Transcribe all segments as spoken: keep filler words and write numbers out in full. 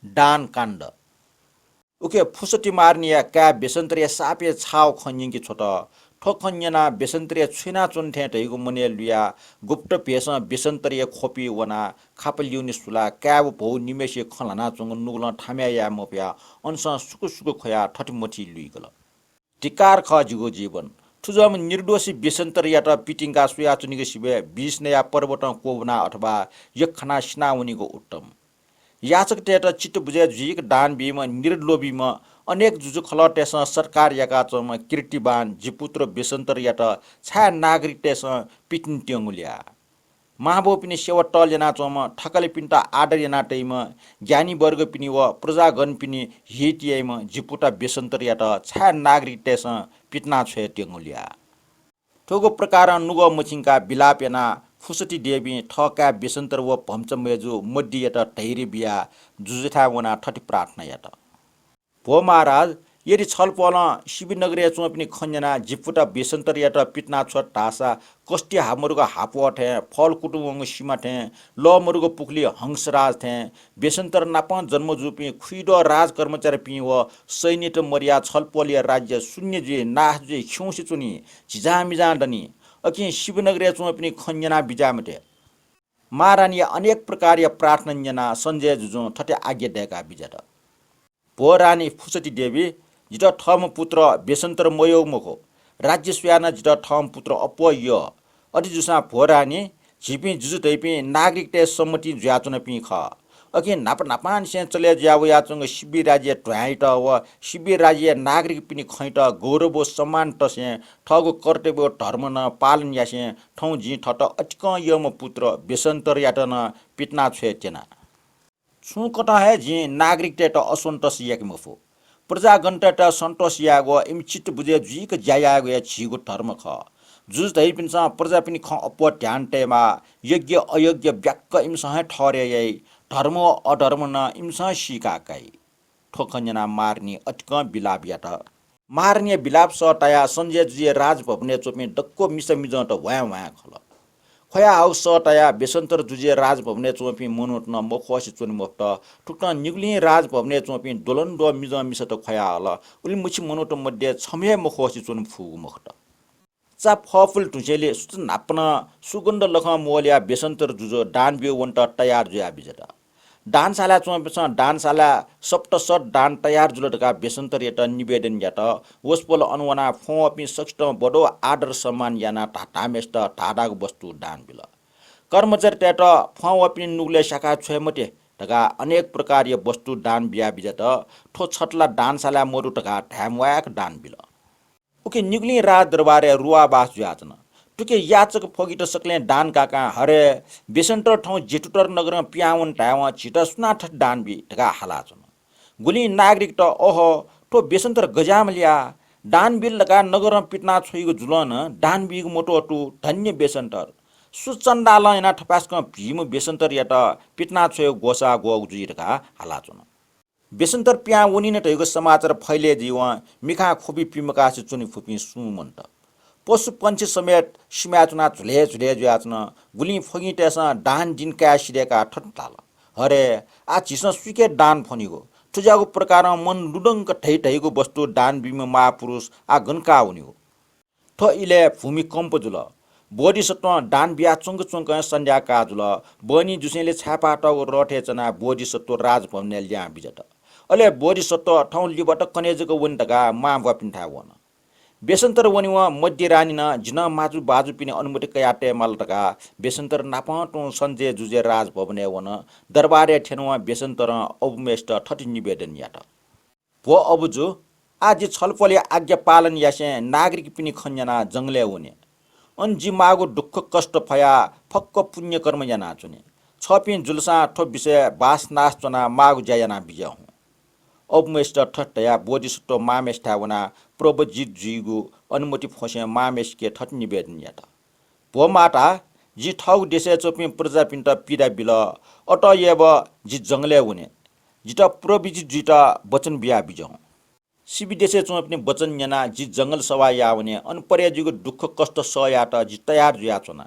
दान काण्ड। उखे फुसति मारनिया काय् बेसन्तरया सापय् छाव खँ न्यंके छ्वत। थ्व खँ न्यनाः बेसन्तरया छु यानाच्वन थें धइगु मनय् लुयाः गुप्त भेषं बेसन्तरया ख्वपि वनाः खापा ल्यूने सुलाः काय् व भौ निम्हय्सिया खँ ल्हानाच्वंगु नुगलं थामय् याये मफयाः अनसं सुकु सुकु ख्वयाः थथे मथि लुइकल। धिक्कार खः जिगु जीवन। थुजःम्ह निर्दोषी बेसन्तरयात पितिंकाः स्वयाच्वनीगु सिबय् बिष नयाः पर्वतं क्वब्वनाः अथवा यक्व खनाः सिनावनीगु उत्तम। याचकतय्त चित्त बुझय् जुइक दान बीम्ह निरलोभीम्ह अनेक जुजुखलःतय्सं सत्कार याकाच्वंम्ह कीर्तिवान जि पुत्र बेसन्तरयात छाय् नागरिकतय्सं पितिनात्यंगु ल्याः? मांबौपिनि सेवा तःले यानाच्वंम्ह, थकालिपिन्त आदर याना तइम्ह, ज्ञानीवर्गपिनि व प्रजागणपिनि हित याइम्ह जि पुता बेसन्तरयात छाय् नागरिकतय्सं पितिना छ्वयेत्यंगु ल्याः? थुगु प्रकारं नुगः मछिंकाः विलाप यानाः फुसति देवीं थः काय् बेसन्तर व भम्चा मय्जु मद्दियात धैर्य बियाः जुजुथाय् वनाः थथे प्रार्थना यात। भो महाराज, यदि छलपोलं सिबि नगरय् च्वंपिनि खँ न्यनाः जि पुता बेसन्तरयात पितिना छ्वत धाःसा कस्ति हाःमरुगु हापः थें, फल कुतुं वंगु सिमा थें, लः मरुगु पुखुली हंसराज थें, बेसन्तर नापं जन्म जूपिं खुइदँ राजकर्मचारीपिं व सैन्यत मदयाः छलपोलया राज्य शून्य जुइ, नाश जुइ, खिउँसे च्वनी, झिजांमिजां दनी। अकिं सिबि नगरय् च्वंपिनि खँ न्यनाः बिज्याये मते। महारानीया अनेक प्रकारया प्रार्थना न्यनाः सञ्जय जुजुं थथे आज्ञा दय्काः बिज्यात। भो रानी फुसती देवी, जितः थःम्ह पुत्र बेसन्तर मयः मखु। राज्य स्वयाः नं जितः थःम्ह पुत्र अप्वः यः। अथे जूसां भो रानी, झीपिं जुजु धइपिं नागरिकतय् सम्मतिं जुयाच्वनापिं खः। अकिं न्हापा न्हापांनिसें चले जुया वयाच्वंगु सिबि राज्य ध्वाँयात व सिबि राज्यया नागरिकपिनि खँयात गौरव व सम्मान तसें थःगु कर्तव्य व धर्म नं पालन यासें थौं जिं थःत अतिकं यःम्ह पुत्र बेसन्तरयात नं पितिना छ्वये त्यना। छुं कथं हे जिं नागरिकतय्त असन्तोष याके मफु। प्रजागणतय्त सन्तोष यायेगु व इमि चित्त बुझे जुइक ज्या यायेगु हे झीगु धर्म खः। जुजु धइपिन्सं प्रजापिनि खँ अप्वः ध्यान तयेमाः। यज्ञ अयज्ञ ब्याक्क इमिसं हे ठहरय् याइ। धर्म व अधर्म नं इमिसं सीका काइ। थ्व खँ न्यनाः महारानी अतिकं विलाप यात। महारानीया विलाप सःतायाः सञ्जय जुजुया राजभवनय् च्वंपिं दक्व मिसा मिजंत ह्वाँय् ह्वाँय् खल। ख्वया हाःगु सःतायाः बेसन्तर जुजुया राजभवनय् च्वंपिं मनूत नं मखवसे च्वने मफुत। थुकथं निगुलिं राजभवनय् च्वंपिं द्वलंद्वः मिजं मिसात ख्वया हल। उलिमछि मनूत मध्ये छम्ह हे मखवसे च्वने फुगु मखुत। चा फःफुल धुंसेंलि सुथ न्हापनं सुगन्ध लखं मोलया बेसन्तर जुजु दान ब्यू वनेत तयार जुया बिज्यात। दानशालाय् च्वंपिन्सं दानशालाय् सप्त सत दान तयार जुल धकाः बेसन्तरयात निवेदन यात। वसपोल अन वनाः फ्वंवःपिं सकसितं बडो आदर सम्मान यानाः धाधाम्हेसित धाधागु वस्तु दान बिल। कर्मचारीतय्त फ्वंवःपिनि नुगलय् स्याकाः छ्वये मते धकाः अनेक प्रकारया वस्तु दान बिया बिज्यात। थ्व छतला दानशालाय् मदु धकाः धाये म्वायेक दान बिल। उखे निगुलिं राजदरबारय् रुवाबास जुयाच्वन। थुखे याचक फगित सकलें दान काकां हरे, बेसन्तर थौं जेतुतर नगरं पिहां वन धायेवं झीत सुनां थथे दान बी धकाः हालाच्वन। गुलिं नागरिकत, ओहो, थ्व बेसन्तर गज्याःम्ह ल्याः, दान बिल धकाः नगरं पितिना छ्वइगु जुलं नं दान बीगु मत्वः तु, धन्य बेसन्तर। सु चन्दालं यानाः थपाय्सकं भीम्ह बेसन्तरयात पितिना छ्वयेगु ग्वसाः ग्वःगु जुइ धकाः हालाच्वन। बेसन्तर पिहां वनिन धइगु समाचार फैले जुइवं मिखां ख्वबि पिमकासे च्वने फुपिं सुं मन्त। पशुपंक्षी समेत सिमाय् च्वनाः झुलय् झुलय् जुयाच्वन। गुलिं फगिंतय्सं दान दिं काये सिधय्काः थथे धाल, हरे, आः झीसं सुइके दान फ्वनीगु? थुज्याःगु प्रकारं मन लुधंक धइ धइगु वस्तु दान बीम्ह महापुरुष आः गन काः वनीगु? थ्व इलय् भूमिकम्प जुल। बोधिसत्वं दान बियाच्वंक च्वंकं सन्ध्या काः जुल। बहनी जुसेंलि छाय्पाः तःगु रथय् च्वनाः बोधिसत्व राजभवनय् लिहां बिज्यात। अले बोधिसत्व थौं लिबात कन्हय् जक वने धकाः मांबौपिन्थाय् वन। बेसन्तर वनेवं मद्य रानीनं जिं नं माजु बाजुपिनि अनुमति कयातये माल धकाः बेसन्तर नापं तुं सञ्जय जुजुया राजभवनय् वन। दरबारय् थ्यनेवं बेसन्तरं अबुम्हेसित थथे निवेदन यात, भो अबुजु, आः जि छलपोलया आज्ञा पालन यासें नागरिकपिनि खँ न्यनाः जंगलय् वने। अन जि माःगु दुःख कष्ट फयाः फक्व पुण्यकर्म यानाच्वने। छःपिं जुलसां थ्व विषयय् बास नास च्वनाः माःगु ज्या याना बिज्याहुँ। अबुम्हेसित थथे धयाः बोधिसत्व मांम्हेसिथाय् वनाः प्रव्रजित जुइगु अनुमति फ्वंसें मांम्हेसिके थथे निवेदन यात, भो माता, जिं थःगु देशय् च्वंपिं प्रजापिन्त पीडा बिल। अतएव जि जंगलय् वने। जितः प्रव्रजित जुइत वचन बिया बिज्याहुँ। सिबि देशय् च्वंपिनि वचन न्यनाः जि जंगल सवाः याः वने। अन परे जुइगु दुःख कष्ट सह यायेत जि तयार जुयाच्वना।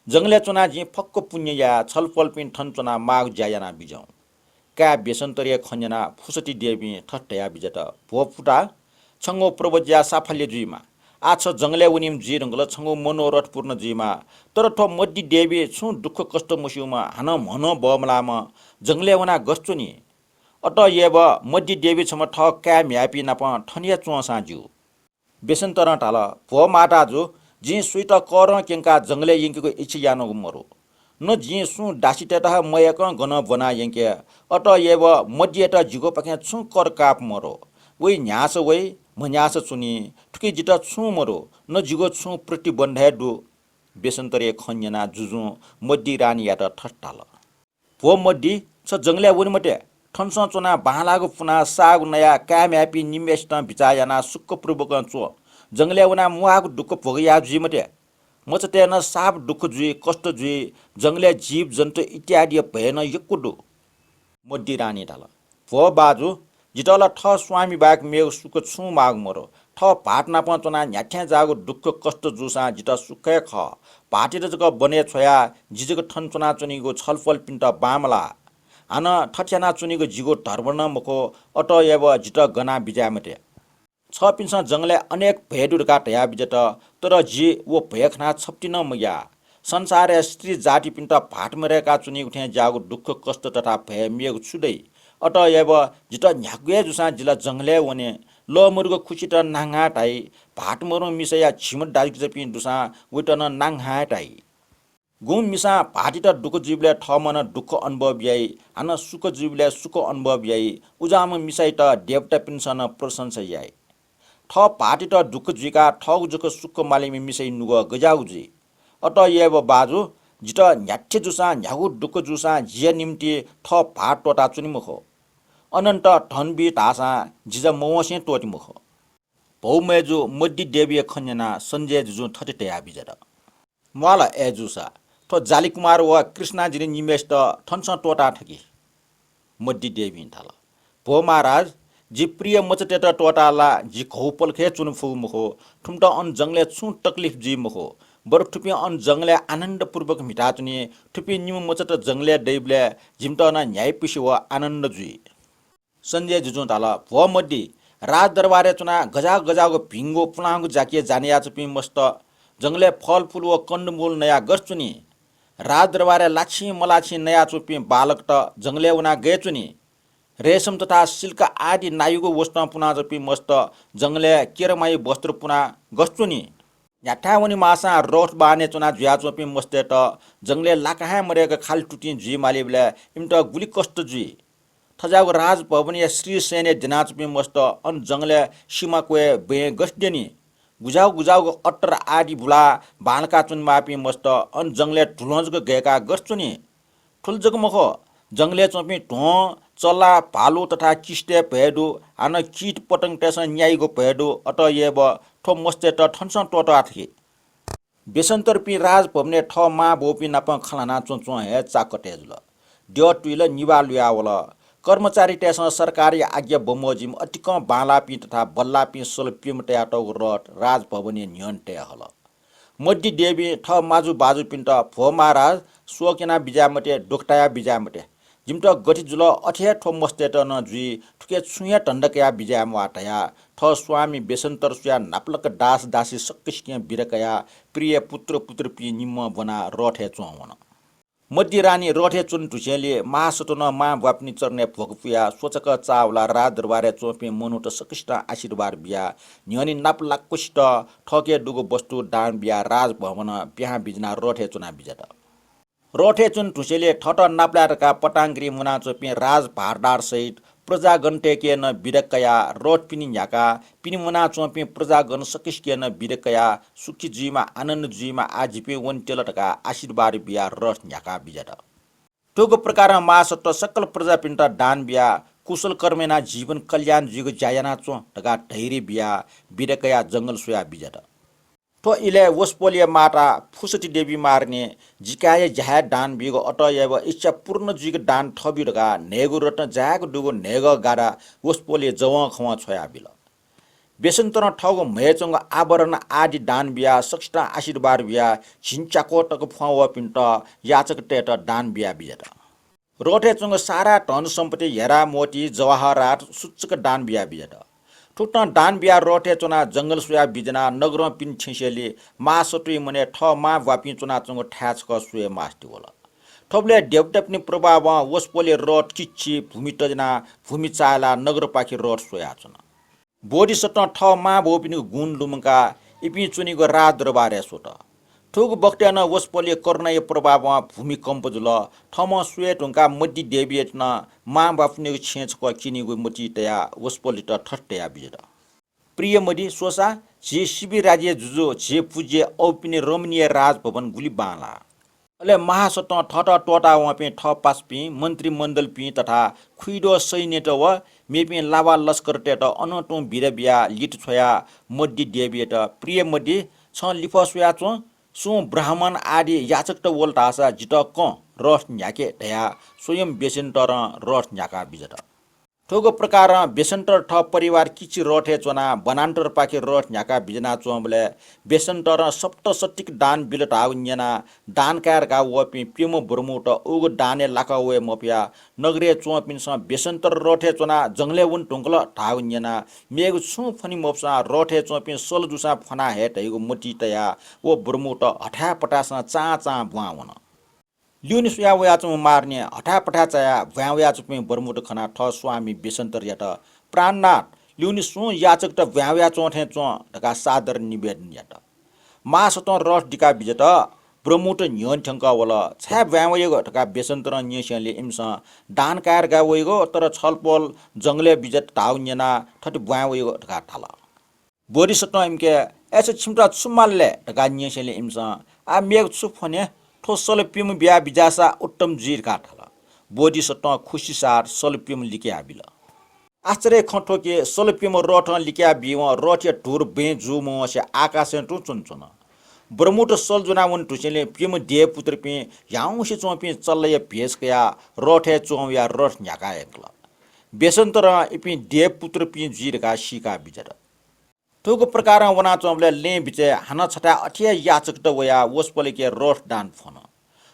जंगलय् च्वनाः जिं फक्व पुण्य याये। छलपोलपिं थन च्वनाः माःगु ज्या याना बिज्याहुँ। काय् बेसन्तरया खँ न्यनाः फुसती देवीं थथे धयाबिज्यात, भो पुता, छंगु प्रव्रज्या साफल्य जुइमा। आः छ जंगलय् वनीम्ह जुइ धुंकल, छंगु मनोरथ पूर्ण जुइमा। तर थ्व मद्दी देवी छुं दुःख कष्ट मस्यूम्ह, हानं म्हनं बमलाःम्ह जंगलय् वनाः गथे च्वनी? अत यायेबलय् मद्दी देवी छम्ह थः काय् म्ह्याय्‌पिं नाप थन हे च्वंसां ज्यू। बेसन्तरं धाल, भो माताजु, जिं सुइत करं क्यंकाः जंगलय् यंकेगु इच्छा यानागु मदु। न जिं सुं दासीतय्‌त हे मयय्‌कं गनं ब्वना यंके। अत यायेबलय् मद्दीयात जिगुपाखें छुं कर काप मदु। वइ न्ह्याःसा वइ, म्हन्ह्याःसा च्वनी। थुकी जितः छुं मदु, न जिगु छुं प्रतिबन्ध हे दु। बेसन्तरया खँ न्यनाः जुजुं मद्दी रानीयात थथे धाल, भो मद्दी, छ जंगलय् वने मते। थनसं च्वनाः बांलाःगु पुनाः साःगु नयाः काय् म्ह्याय्‌पिं निम्हय्‌सितं बिचाः यानाः सुखपूर्वकं च्वँ। जंगलय् वनाः म्वाःगु दुःख भोग याः जुइ मते। मचातय् नं साप दुःख जुइ, कष्ट जुइ, जंगलय् जीवजन्तु इत्यादिया भय नं यक्व दु। मद्दी रानीं धाल, भो बाजु, जितः ला थः स्वामी बाहेक मेगु सुख छुं माःगु मदु। थः भाःत नाप च्वनाः न्ह्याथें जाःगु दुःख कष्ट जूसां जितः सुख हे खः। भाःतयात जक बनय् छ्वयाः जि जक थन च्वनाच्वनीगु छलपोलपिन्त बांमलाः। हानं थथे यानाच्वनीगु जिगु धर्म नं मखु, अत यायेबलय् जितः गनाः बिज्याये मते। छपिन्सं जंगलय् अनेक भय दु धकाः धयाबिज्यात, तर जि व भय खनाः छप्ति नं मग्याः। संसारया स्त्री जातिपिन्त भाःत मदय्‌काच्वनीगु थें ज्याःगु दुःख कष्ट तथा भय मेगु छु दइ? अत यायेबलय् जितः न्ह्यागु हे जूसां जि ला जंगलय् वने। लः मदुगु खुसित नांघाँय् धाइ। भाःत मदुम्ह मिसाया झिम्ह दाजुकिजापिं दुसां वइत नं नांघाँय् धाइ। गुम्ह मिसां भाःतयात दुःख जुइबलय् थःम्हं नं दुःख अनुभव याइ, हानं सुख जुइबलय् सुख अनुभव याइ। उज्याःम्ह मिसायात देवतापिन्सं नं प्रशंसा याइ। थः भाःतयात दुःख जुइकाः थःगु जक सुख मालीम्ह मिसाया नुगः गज्याःगु जुइ? अत यायेबलय् बाजु, जितः न्ह्याथे जूसां, न्ह्यागु दुःख जूसां जिया निंतिं थः भाःत त्वःताच्वने मखु। अनन्त धन बी धाःसां जि जा मवंसें त्वःते मखु। भौमय्‌जु मद्दी देवीया खँ न्यनाः सञ्जय जुजुं थथे धयाबिज्यात, म्वाल, अय्‌जूसा थ्व जालिकुमार व कृष्णाजिनी निम्हय्‌सित थनसं त्वःताः थकि। मद्दी देवीं धाल, भो महाराज, जि प्रिय मचातय्‌त त्वःताः ला जि घौपलख हे च्वने फुगु मखु। थुमित अन जंगलय् छुं तकलिफ जुइ मखु, बरु थुपिं अन जंगलय् आनन्दपूर्वक म्हिताच्वनी। थुपिं निम्ह मचात जंगलय् दइबलय् जिमित नं न्ह्याइपुसे व आनन्द जुइ। सञ्जय जुजुं धाल, भो मद्दी, राजदरबारय् च्वनाः गज्याःगु गज्याःगु भिंगु पुलांगु जाकि जा नयाच्वंपिं मस्त, जंगलय् फलफुल व कन्दमूल नयाः गथे च्वनी? राजदरबारय् लाछिं मलाछिं नयाच्वंपिं बालकत जंगलय् वनाः गय् च्वनी? रेशम तथा सिल्क आदि नायुगु वसतं पुनाच्वंपिं मस्त जंगलय् केरामाया वस्त्र पुनाः गथे च्वनी? न्ह्याथाय् वनेमाःसां रथ बानय् च्वना जुयाच्वंपिं मस्तय्‌त जंगलय् लाकाहाय् मदय्‌क खालि तुतिं जुइ मालीबलय् इमित गुलि कष्ट जुइ। थज्याःगु राजभवनया श्रीसेनय् द्यनाच्वंपिं मस्त अन जंगलय् सिमा क्वय् बँय् गथे द्यनी? गुज्याःगु गुज्याःगु अत्तर आदि बुलाः बांलाका च्वनेमाःपिं मस्त अन जंगलय् धुलं जक गय्‌काः गथे च्वनी? थुलि जक मखु, जंगलय् च्वंपिं ध्वं, चल्ला, भालु तथा किसितय् भय दु, हानं कीट पतंगतय्‌सं न्याइगु भय दु। अत यायेबलय् थ्व मस्तय्‌त थनसं त्वःताः थकि। बेसन्तरपिं राजभवनय् थः मां बौपिं नाप खँ ल्हाना च्वंच्वं हे चाकतय् जुल। द्यः तुइल, निभाः लुयावल। कर्मचारीतय्‌सं सरकारया आज्ञा बमोजिम अतिकं बांलाःपिं तथा बल्लाःपिं सल प्यम्ह तयातःगु रथ राजभवनया न्ह्यःने तये हल। मद्दी देवीं थः माजु बाजुपिन्त, भो महाराज, शोक याना बिज्याये मते, दुःख ताया बिज्याये मते। जिमित गथे जुल अथे हे थ्व मस्तय्‌त नं जुइ, थुके छुं हे धन्दा कयाः बिज्याये म्वाः धयाः थः स्वामी बेसन्तर स्वयाः न्हापालाक दास दासी सकसिकें बिदा कयाः प्रिय पुत्र पुत्रीपिं निम्हं ब्वनाः रथय् च्वं वन। मद्दी रानी रथय् च्वने धुंसेंलि महासत्वनं मां ब्वापिनि चरणय् भ्वख पुयाः स्वचक चाःवलाः राजदरबारय् च्वंपिं मनूत सकसितं आशीर्वाद बियाः न्ह्यःने न्हापालाक्वसित थःके दुगु वस्तु दान बियाः राजभवनं पिहां बिज्यानाः रथय् च्वना बिज्यात। रथय् च्वने धुंसेंलि थःत नापलाये धकाः पटांगिरी मुनाच्वंपिं राजभारदार सहित प्रजागणतय्‌के नं बिदा कयाः रथपिनि न्ह्याकाः पिने मुनाच्वंपिं प्रजागण सकसिके नं बिदा कयाः सुखी जुइमा, आनन्द जुइमा, आः जिपिं वनेत्यल धकाः आशीर्वाद बियाः रथ न्ह्याकाः बिज्यात। थुगु प्रकारं महासत्व सकल प्रजापिन्त दान बियाः कुशल कर्म यानाः जीवन कल्याण जुइगु ज्या याना च्वँ धकाः धैर्य बियाः बिदा कयाः जंगल स्वयाः बिज्यात। थ्व इलय् वसपोलया माता फुसती देवी महारानीं जिकाया ज्या हे दान बीगु, अत यायेबलय् इच्छा पूर्ण जुइगु दान थब्यु धकाः न्हय्‌गू रत्न जाय्‌क दुगु न्हय्‌गः गादा वसपोलया जवंखवं छ्वयाबिल। बेसन्तरं थःगु म्हय् च्वंगु आभरण आदि दान बियाः सकसितं आशीर्वाद बियाः झिंच्याक्व तक फ्वं वःपिन्त याचकतय्‌त दान बियाः बिज्यात। रथय् च्वंगु सारा धन सम्पत्ति, हेरा मोती जवाहरात सुचुक दान बिया बिजत। थुकथं दान बियाः रथय् च्वनाः जंगल स्वयाः बिज्यानाः नगरं पिने थ्यंसेंलि महासत्वया मनय् थः मां ब्वापिं च्वनाच्वंगु थाय् छकः स्वये मास्ति वल। थुबलय् देवतापिनि प्रभावं वसपोलया रथ किछि भूमि तज्यानाः भूमि चाःहिलाः नगरपाखे रथ स्वयाच्वन। बोधिसत्वं थः मां बौपिनिगु गुण लुमंकाः इपिं च्वनीगु राजदरबारय् स्वत। थुगु बखतय् नं वसपोलया करुणाया प्रभावं भूमिकम्प जुल। थःम्हं स्वये धुंकाः मद्य देवीयात नं मां ब्वापिनिगु छेँय् छकः क्यनीगु मतिइ तयाः वसपोलयात थथे धयाः बिजत। प्रिय मद्य, स्वसा, झी शिवि राज्यया जुजु, झी पुज्य औपिनि रमणीय राजभवन गुलि बांलाः। अले महासत्वं थःत त्वःतावंपिं थः पासापिं, मन्त्रीमण्डलपिं तथा खुइद्वः सैन्यत व मेपिं लावा लस्करतय्त अनं तुं बिदा बियाः लित छ्वयाः मद्य देवीयात, प्रिय मद्य, छं लिफः स्वयाच्वँ, सुं ब्राह्मण आदि याचकत वल धाःसा जितः कं, रथ न्ह्याके धयाः स्वयं बेसेन्तरं रथ न्ह्याकाः बिजत। थुगु प्रकारं बेसेन्तर थः परिवार किछि रथय् च्वनाः वनान्तरपाखे रथ न्ह्याकाः बिज्यानाच्वंबलय् बेसेन्तरं सप्तशतिक दान बिल धाःगु न्यनाः दान काये धकाः वःपिं प्यम्ह ब्रह्मूत उगु दानय् लाका वये मफयाः नगरय् च्वंपिन्सं बेसेन्तर रथय् च्वनाः जंगलय् वने धुंकल धाःगु न्यनाः मेगु छुं फ्वने मफुसां रथय् च्वंपिं सल जूसां फ्वना हये धइगु मतिइ तयाः व ब्रह्मूत हथाय् पथासं चां चां ब्वां वन। ल्यूने स्वयाः वयाच्वंम्ह मारने हथाय् पथाय् चायाः ब्वाँय् वयाच्वंपिं ब्रह्मूत खनाः थः स्वामी बेसेन्तरयात, प्राणनाथ, ल्यूने सुं याचकत ब्वाँय् वयाच्वं थें च्वँ धकाः सादर निवेदन यात। महासत्वं रथ दिकाः बिजत। ब्रह्मूत न्ह्यःने थ्यंकः वल। छाय् ब्वाँय् वइगु धकाः बेसेन्तरं न्यंसेंलि इमिसं दान काये धकाः वइगु, तर छलपोल जंगलय् बिजत धाःगु न्यनाः थथे ब्वाँय् वइगु धकाः धाल। बोधिसत्वं इमिके, अय्सा छिमित छु माल ले धकाः न्यंसेंलि इमिसं, आः मेगु छु फ्वने, थ्व सल प्यम्ह बिया बिज्याःसा उत्तम जुइ धकाः धाल। बोधिसत्वं खुसिसाथ सल प्यम्ह लिकयाः बिल। आश्चर्य खँ थ्व कि सल प्यम्ह रथं लिकयाः बीवं रथया धुर बँय् जूम्ह वंसे आकाशय् तुं च्वनाच्वन। ब्रह्मूत सल ज्वनाः वने धुसेंलि प्यम्ह देवपुत्रपिं ह्याउँसे च्वंपिं चल्लाया भेष कयाः रथय् च्वं वयाः रथ न्ह्याकाः यंकल। बेसेन्तरं इपिं देवपुत्रपिं जुइ धकाः सीकाः बिजत। थुगु प्रकारं वनाच्वंबलय् लँय् बिचय् हानं छथाय् अथे हे याचकत वयाः वसपोलयाके रथ दान फ्वन।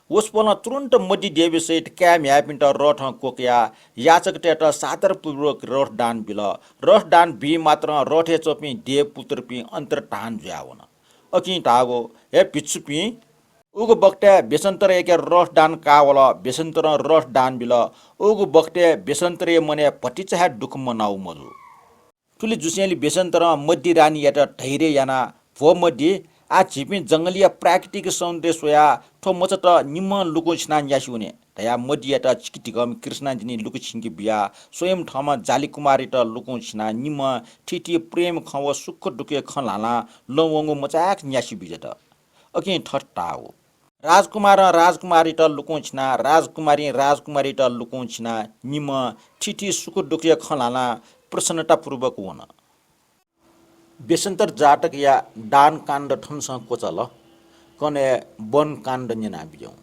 वसपोलं तुरुन्त मद्य देवी सहित काय् म्ह्याय्‌पिन्त रथं क्वकयाः याचकतय्त सादरपूर्वक रथ दान बिल। रथ दान बी मात्रं रथय् च्वंपिं देवपुत्रपिं अन्तर्धान जुयावन। अकिं धाःगु, हे भिक्षुपिं, उगु बखतय् बेसेन्तरयाके रथ दान काः वल, बेसेन्तरं रथ दान बिल। उगु बखतय् बेसेन्तरया मनय् भतिचा हे दुःख मनाउ मजू। थुलि जुसेंलि बेसेन्तरं मद्य रानीयात धैर्य यानाः, भो मद्य, आः झीपिं जंगलया प्राकृतिक सौन्दर्य स्वयाः थ्व मचात निम्हं लुकुं छिनाः न्यासि वने धयाः मद्ययात चिकिधिकःम्ह कृष्णाजिनी लुकु छिंके बियाः स्वयं थःम्हं जालिकुमारीत लुकुं छिनाः निम्हं थीथी प्रेम खँ व सुख दुःखया खँ ल्हानाः लँ वंगु मचाय्क न्यासि बिजत। अकिं थथे धाःगु। राजकुमारं राजकुमारीत लुकुं छिनाः, राजकुमारीं राजकुमारीत लुकुं छिनाः निम्हं थीथी सुख दुःखया खँ ल्हानाः प्रसन्नतापूर्वक वन। बेसेन्तर जातकया दान काण्ड थनसं क्वचाल। कन्हय् वन काण्ड न्यनाबिज्याहुँ।